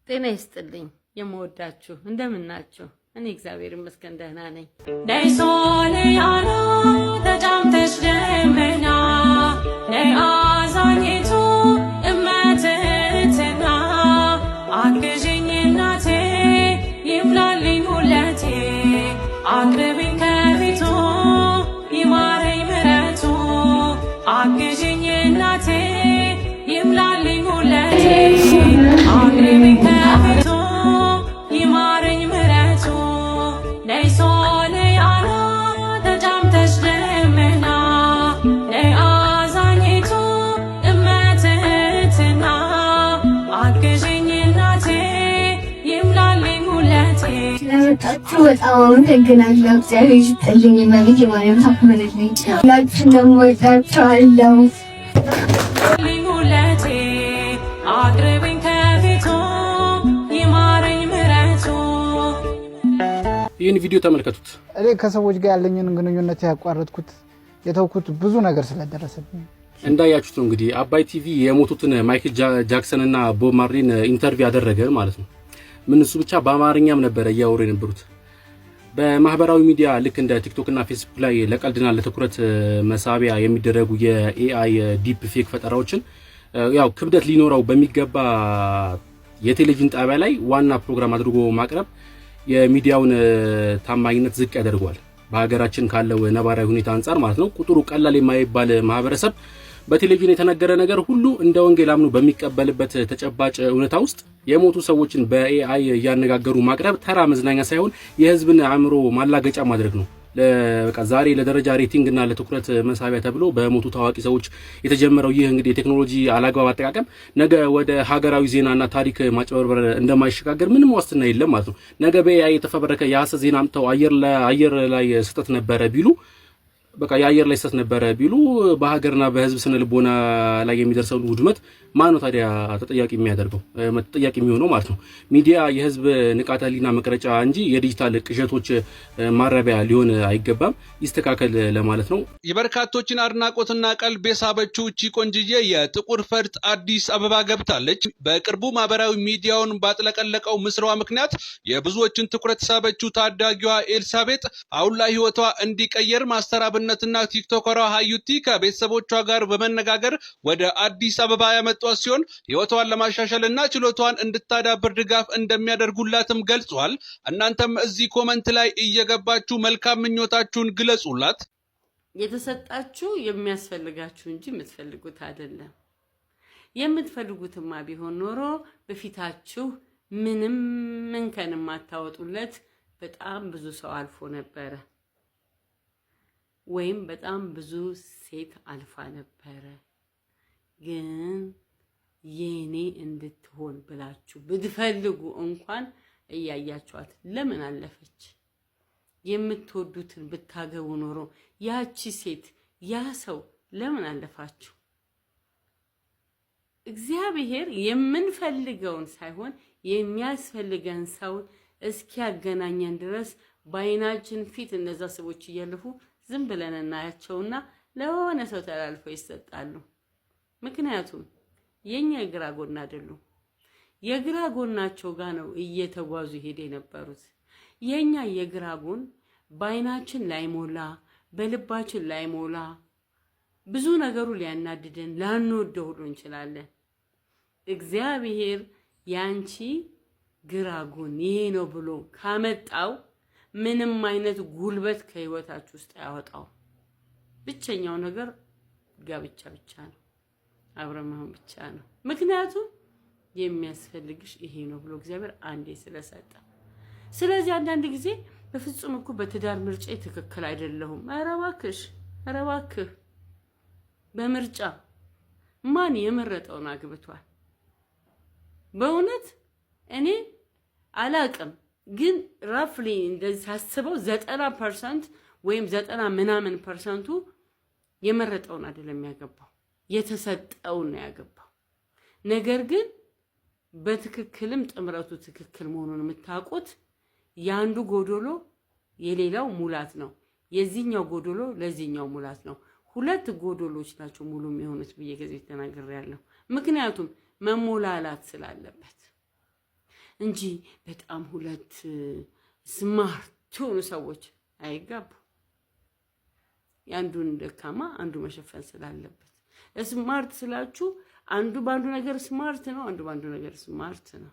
ጤና ይስጥልኝ የምወዳችሁ፣ እንደምን ናችሁ? እኔ እግዚአብሔር ይመስገን ደህና ነኝ። ነይ ሶልያና ተጫምተሽ ደመና፣ ነይ አዛኝቱ እመትህትና፣ አግዥኝ እናቴ ይምላልኝ ሁለቴ፣ አቅርቢኝ ከፊቱ ይማረኝ ምሕረቱ፣ አግዥኝ እናቴ ይምላልኝ ሁለቴ፣ አቅርቢኝ ከፊቱ ይማረኝ ምሕረቱ፣ ነይ ሶልያና ተጫምተሽ ደመና፣ ነይ አዛኝቱ እመትህትና፣ አግዥኝ እናቴ ይምላልኝ ሁለቴ። ስለመጣችሁ በጣም አመሰግናለሁ። እግዚአብሔር ይስጥልኝ። እመቤቴ ማርያም ታክብርልኝ። ሁላችሁን ደግሞ እወዳችኋለሁ። ሁለቴ፣ አቅርቢኝ ከፊቱ ይማረኝ ምሕረቱ። ይህን ቪዲዮ ተመልከቱት። እኔ ከሰዎች ጋር ያለኝን ግንኙነት ያቋረጥኩት፣ የተውኩት ብዙ ነገር ስለደረሰብኝ። እንዳያችሁት ነው እንግዲህ፣ አባይ ቲቪ የሞቱትን ማይክል ጃክሰን እና ቦብ ማርሊን interview ያደረገ ማለት ነው። ምን እሱ ብቻ፣ በአማርኛም ነበረ እያወሩ የነበሩት። በማህበራዊ ሚዲያ ልክ እንደ ቲክቶክ እና ፌስቡክ ላይ ለቀልድና ለትኩረት መሳቢያ የሚደረጉ የ AI deep fake ፈጠራዎችን ያው ክብደት ሊኖረው በሚገባ የቴሌቪዥን ጣቢያ ላይ ዋና ፕሮግራም አድርጎ ማቅረብ የሚዲያውን ታማኝነት ዝቅ ያደርገዋል። በሀገራችን ካለው ነባራዊ ሁኔታ አንጻር ማለት ነው። ቁጥሩ ቀላል የማይባል ማህበረሰብ በቴሌቪዥን የተነገረ ነገር ሁሉ እንደ ወንጌል አምኖ በሚቀበልበት ተጨባጭ እውነታ ውስጥ የሞቱ ሰዎችን በ AI እያነጋገሩ ማቅረብ ተራ መዝናኛ ሳይሆን የህዝብን አእምሮ ማላገጫ ማድረግ ነው። በቃ ዛሬ ለደረጃ rating እና ለትኩረት መሳቢያ ተብሎ በሞቱ ታዋቂ ሰዎች የተጀመረው ይህ እንግዲህ የቴክኖሎጂ አላግባብ አጠቃቀም ነገ ወደ ሀገራዊ ዜናና ታሪክ ማጭበርበር እንደማይሸጋገር ምንም ዋስትና የለም ማለት ነው። ነገ በ AI የተፈበረከ የሐሰት ዜና አምጥተው አየር ላይ ስህተት ነበረ ቢሉ፣ በቃ የአየር ላይ ስህተት ነበረ ቢሉ፣ በሀገርና በሕዝብ ስነ ልቦና ላይ የሚደርሰውን ውድመት ማን ነው ታዲያ ተጠያቂ የሚያደርገው፣ ተጠያቂ የሚሆነው ማለት ነው? ሚዲያ የሕዝብ ንቃተ ህሊና መቅረጫ እንጂ የዲጂታል ቅዠቶች ማረቢያ ሊሆን አይገባም። ይስተካከል ለማለት ነው። የበርካቶችን አድናቆትና ቀልብ የሳበችው እቺ ቆንጅዬ የጥቁር ፈርጥ አዲስ አበባ ገብታለች። በቅርቡ ማህበራዊ ሚዲያውን ባጥለቀለቀው ምስሏ ምክንያት የብዙዎችን ትኩረት የሳበችው ታዳጊዋ ኤልሳቤጥ አሁን ላይ ህይወቷ እንዲቀየር ማስተር አብነትና ቲክቶከሯ ሀዩቲ ከቤተሰቦቿ ጋር በመነጋገር ወደ አዲስ አበባ ያመጧት ሲሆን ህይወቷን ለማሻሻል እና ችሎቷን እንድታዳብር ድጋፍ እንደሚያደርጉላትም ገልጿል። እናንተም እዚህ comment ላይ እየገባችሁ መልካም ምኞታችሁን ግለጹላት። የተሰጣችሁ የሚያስፈልጋችሁ እንጂ የምትፈልጉት አይደለም። የምትፈልጉትማ ቢሆን ኖሮ በፊታችሁ ምንም እንከን የማታወጡለት በጣም ብዙ ሰው አልፎ ነበረ፣ ወይም በጣም ብዙ ሴት አልፋ ነበረ። ግን የኔ እንድትሆን ብላችሁ ብትፈልጉ እንኳን እያያችኋት ለምን አለፈች? የምትወዱትን ብታገቡ ኖሮ ያቺ ሴት፣ ያ ሰው ለምን አለፋችሁ? እግዚአብሔር የምንፈልገውን ሳይሆን የሚያስፈልገን ሰውን እስኪያገናኘን ድረስ በዓይናችን ፊት እነዛ ሰዎች እያለፉ ዝም ብለን እናያቸውና ለሆነ ሰው ተላልፈው ይሰጣሉ። ምክንያቱም የኛ የግራ ጎን አይደሉም። የግራ ጎናቸው ጋር ነው እየተጓዙ ይሄድ የነበሩት። የኛ የግራ ጎን በዓይናችን ላይሞላ፣ በልባችን ላይሞላ፣ ብዙ ነገሩ ሊያናድደን፣ ላንወደው ሁሉ እንችላለን። እግዚአብሔር ያንቺ ግራ ጎን ይሄ ነው ብሎ ካመጣው ምንም አይነት ጉልበት ከህይወታችሁ ውስጥ አያወጣው። ብቸኛው ነገር ጋብቻ ብቻ ነው፣ አብረ መሆን ብቻ ነው። ምክንያቱም የሚያስፈልግሽ ይሄ ነው ብሎ እግዚአብሔር አንዴ ስለሰጠ። ስለዚህ አንዳንድ ጊዜ በፍጹም እኮ በትዳር ምርጫ ትክክል አይደለሁም፣ ኧረ እባክሽ፣ ኧረ እባክህ፣ በምርጫ ማን የመረጠውን አግብቷል? በእውነት እኔ አላቅም፣ ግን roughly እንደዚህ ሳስበው 90% ወይም 90 ምናምን percent ኡ የመረጠውን አይደለም ያገባው፣ የተሰጠውን ነው ያገባው። ነገር ግን በትክክልም ጥምረቱ ትክክል መሆኑን የምታውቁት የአንዱ ጎዶሎ የሌላው ሙላት ነው። የዚህኛው ጎዶሎ ለዚህኛው ሙላት ነው። ሁለት ጎዶሎች ናቸው ሙሉ የሚሆኑት ብዬ ከዚህ ተናግሬያለሁ። ምክንያቱም መሞላላት ስላለበት። እንጂ በጣም ሁለት smart የሆኑ ሰዎች አይጋቡ። የአንዱን ደካማ አንዱ መሸፈን ስላለበት፣ smart ስላችሁ አንዱ በአንዱ ነገር smart ነው፣ አንዱ በአንዱ ነገር smart ነው።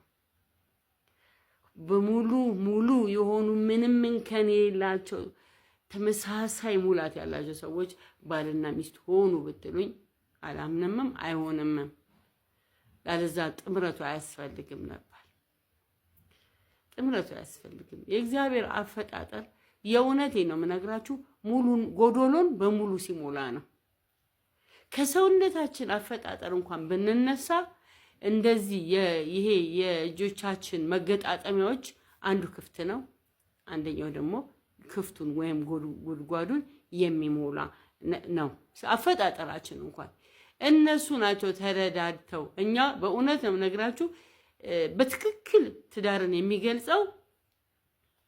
በሙሉ ሙሉ የሆኑ ምንም እንከን የሌላቸው ተመሳሳይ ሙላት ያላቸው ሰዎች ባልና ሚስት ሆኑ ብትሉኝ አላምንምም፣ አይሆንምም። ያለዛ ጥምረቱ አያስፈልግም ነበር። ጥምረቱ አያስፈልግም። የእግዚአብሔር አፈጣጠር የእውነቴ ነው የምነግራችሁ፣ ሙሉን ጎዶሎን በሙሉ ሲሞላ ነው። ከሰውነታችን አፈጣጠር እንኳን ብንነሳ እንደዚህ ይሄ የእጆቻችን መገጣጠሚያዎች አንዱ ክፍት ነው፣ አንደኛው ደግሞ ክፍቱን ወይም ጉድጓዱን የሚሞላ ነው። አፈጣጠራችን እንኳን እነሱ ናቸው ተረዳድተው። እኛ በእውነት ነው የምነግራችሁ፣ በትክክል ትዳርን የሚገልጸው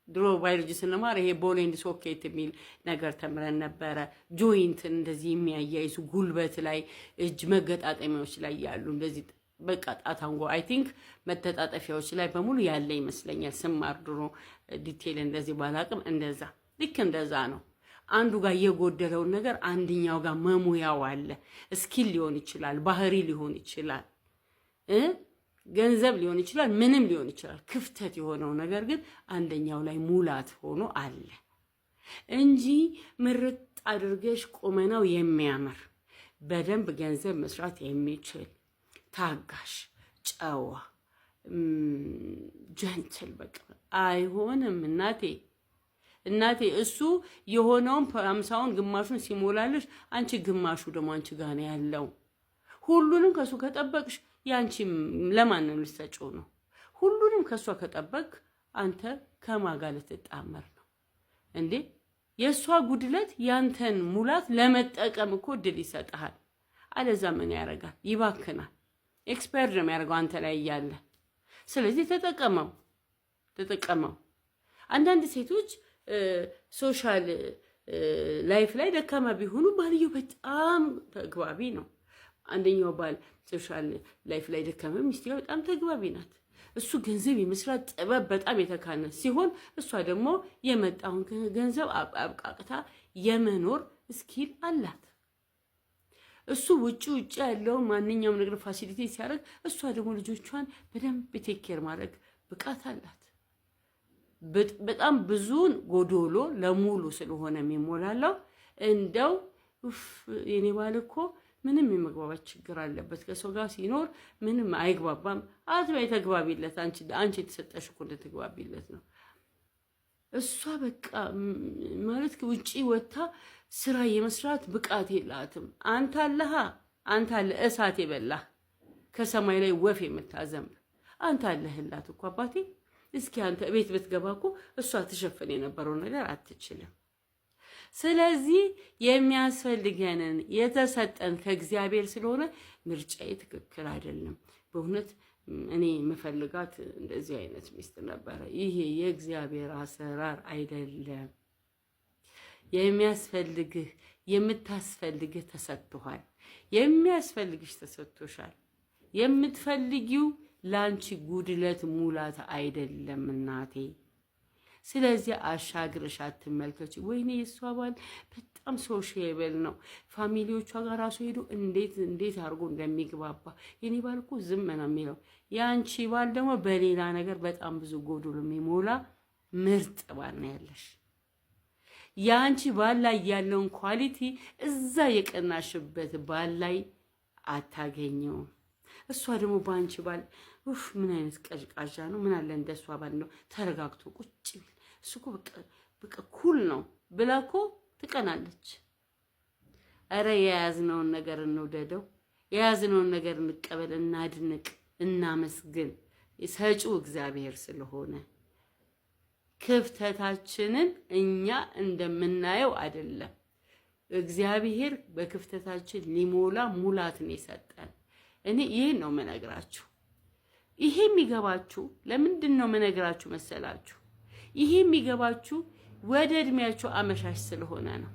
ድሮ ባዮሎጂ ስንማር ይሄ ball and socket የሚል ነገር ተምረን ነበረ። ጆይንትን እንደዚህ የሚያያይዙ ጉልበት ላይ፣ እጅ መገጣጠሚያዎች ላይ ያሉ እንደዚህ በቃ ጣታንጎ I think መተጣጠፊያዎች ላይ በሙሉ ያለ ይመስለኛል። ስማር ድሮ detail እንደዚህ ባላቅም እንደዛ ልክ እንደዛ ነው። አንዱ ጋር የጎደለውን ነገር አንድኛው ጋር መሙያው አለ። Skill ሊሆን ይችላል፣ ባህሪ ሊሆን ይችላል፣ ገንዘብ ሊሆን ይችላል፣ ምንም ሊሆን ይችላል። ክፍተት የሆነው ነገር ግን አንደኛው ላይ ሙላት ሆኖ አለ እንጂ ምርጥ አድርገሽ ቁመናው የሚያምር፣ በደንብ ገንዘብ መስራት የሚችል፣ ታጋሽ፣ ጨዋ፣ gentle በቃ አይሆንም እናቴ። እናቴ፣ እሱ የሆነውን 50ውን ግማሹን ሲሞላልሽ አንቺ ግማሹ ደግሞ አንቺ ጋር ነው ያለው። ሁሉንም ከእሱ ከጠበቅሽ ያንቺ ለማን ነው ልትሰጪው ነው? ሁሉንም ከእሷ ከጠበቅ አንተ ከማን ጋር ልትጣመር ነው እንዴ? የእሷ ጉድለት ያንተን ሙላት ለመጠቀም እኮ እድል ይሰጥሃል። አለዛ ምን ያደርጋል? ይባክናል። Expired ነው የሚያደርገው አንተ ላይ እያለ። ስለዚህ ተጠቀመው፣ ተጠቀመው። አንዳንድ ሴቶች social life ላይ ደካማ ቢሆኑ ባልየው በጣም ተግባቢ ነው። አንደኛው ባል social life ላይ ደካማ፣ ሚስትየው በጣም ተግባቢ ናት። እሱ ገንዘብ የመስራት ጥበብ በጣም የተካነ ሲሆን እሷ ደግሞ የመጣውን ገንዘብ አብቃቅታ የመኖር skill አላት። እሱ ውጭ ውጭ ያለውን ማንኛውም ነገር facilitate ሲያደርግ፣ እሷ ደግሞ ልጆቿን በደንብ take care ማድረግ ብቃት አላት። በጣም ብዙን ጎዶሎ ለሙሉ ስለሆነ የሚሞላለው እንደው የኔ ባል እኮ ምንም የመግባባት ችግር አለበት፣ ከሰው ጋር ሲኖር ምንም አይግባባም። አትበይ፣ ተግባቢለት። አንቺ የተሰጠሽ እኮ እንድትግባቢለት ነው። እሷ በቃ ማለት ውጪ ወጥታ ስራ የመስራት ብቃት የላትም። አንተ አለሃ፣ አንተ አለ እሳት የበላህ ከሰማይ ላይ ወፍ የምታዘንብ አንተ አለህላት እኮ አባቴ። እስኪ አንተ ቤት ብትገባ እኮ እሷ ትሸፍን የነበረውን ነገር አትችልም። ስለዚህ የሚያስፈልገንን የተሰጠን ከእግዚአብሔር ስለሆነ ምርጫዬ ትክክል አይደለም። በእውነት እኔ የምፈልጋት እንደዚህ አይነት ሚስት ነበረ። ይሄ የእግዚአብሔር አሰራር አይደለም። የሚያስፈልግህ፣ የምታስፈልግህ ተሰጥቶሃል። የሚያስፈልግሽ ተሰጥቶሻል። የምትፈልጊው ለአንቺ ጉድለት ሙላት አይደለም እናቴ። ስለዚህ አሻግረሽ አትመልከች። ወይኔ የእሷ ባል በጣም sociable ነው። Family ዎቿ ጋር ራሱ ሄዶ እንዴት እንዴት አድርጎ እንደሚግባባ፣ የኔ ባል እኮ ዝም ነው የሚለው። የአንቺ ባል ደግሞ በሌላ ነገር በጣም ብዙ ጎዶሎ የሚሞላ ምርጥ ባል ነው ያለሽ። የአንቺ ባል ላይ ያለውን quality እዛ የቀናሽበት ባል ላይ አታገኘውም። እሷ ደግሞ በአንቺ ባል ኡፍ ምን አይነት ቀዥቃዣ ነው፣ ምን አለ እንደሷ ባል ነው ተረጋግቶ ቁጭ ቢል፣ እሱ እኮ በቃ በቃ cool ነው ብላ እኮ ትቀናለች። እረ የያዝነውን ነገር እንውደደው፣ የያዝነውን ነገር እንቀበል፣ እናድንቅ፣ እናመስግን ሰጪው እግዚአብሔር ስለሆነ። ክፍተታችንን እኛ እንደምናየው አይደለም። እግዚአብሔር በክፍተታችን ሊሞላ ሙላትን የሰጠን። እኔ ይህን ነው የምነግራችሁ። ይሄ የሚገባችሁ ለምንድን ነው የምነግራችሁ መሰላችሁ? ይሄ የሚገባችሁ ወደ እድሜያችሁ አመሻሽ ስለሆነ ነው።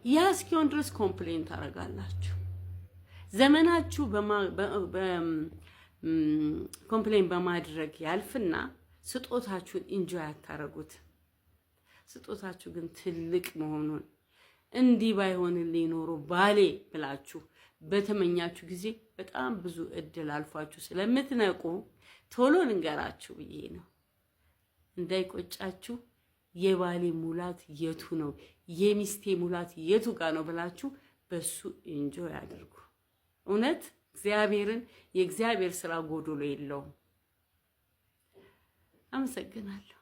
ያ እስኪሆን ድረስ complain ታደርጋላችሁ። ዘመናችሁ Complain በማድረግ ያልፍና ስጦታችሁን enjoy አታረጉት። ስጦታችሁ ግን ትልቅ መሆኑን እንዲህ ባይሆንልኝ ኖሮ ባሌ ብላችሁ በተመኛችሁ ጊዜ በጣም ብዙ እድል አልፏችሁ ስለምትነቁ ቶሎ ልንገራችሁ ብዬ ነው። እንዳይቆጫችሁ የባሌ ሙላት የቱ ነው፣ የሚስቴ ሙላት የቱ ጋር ነው ብላችሁ በሱ enjoy አድርጉ። እውነት እግዚአብሔርን የእግዚአብሔር ስራ ጎዶሎ የለውም። አመሰግናለሁ።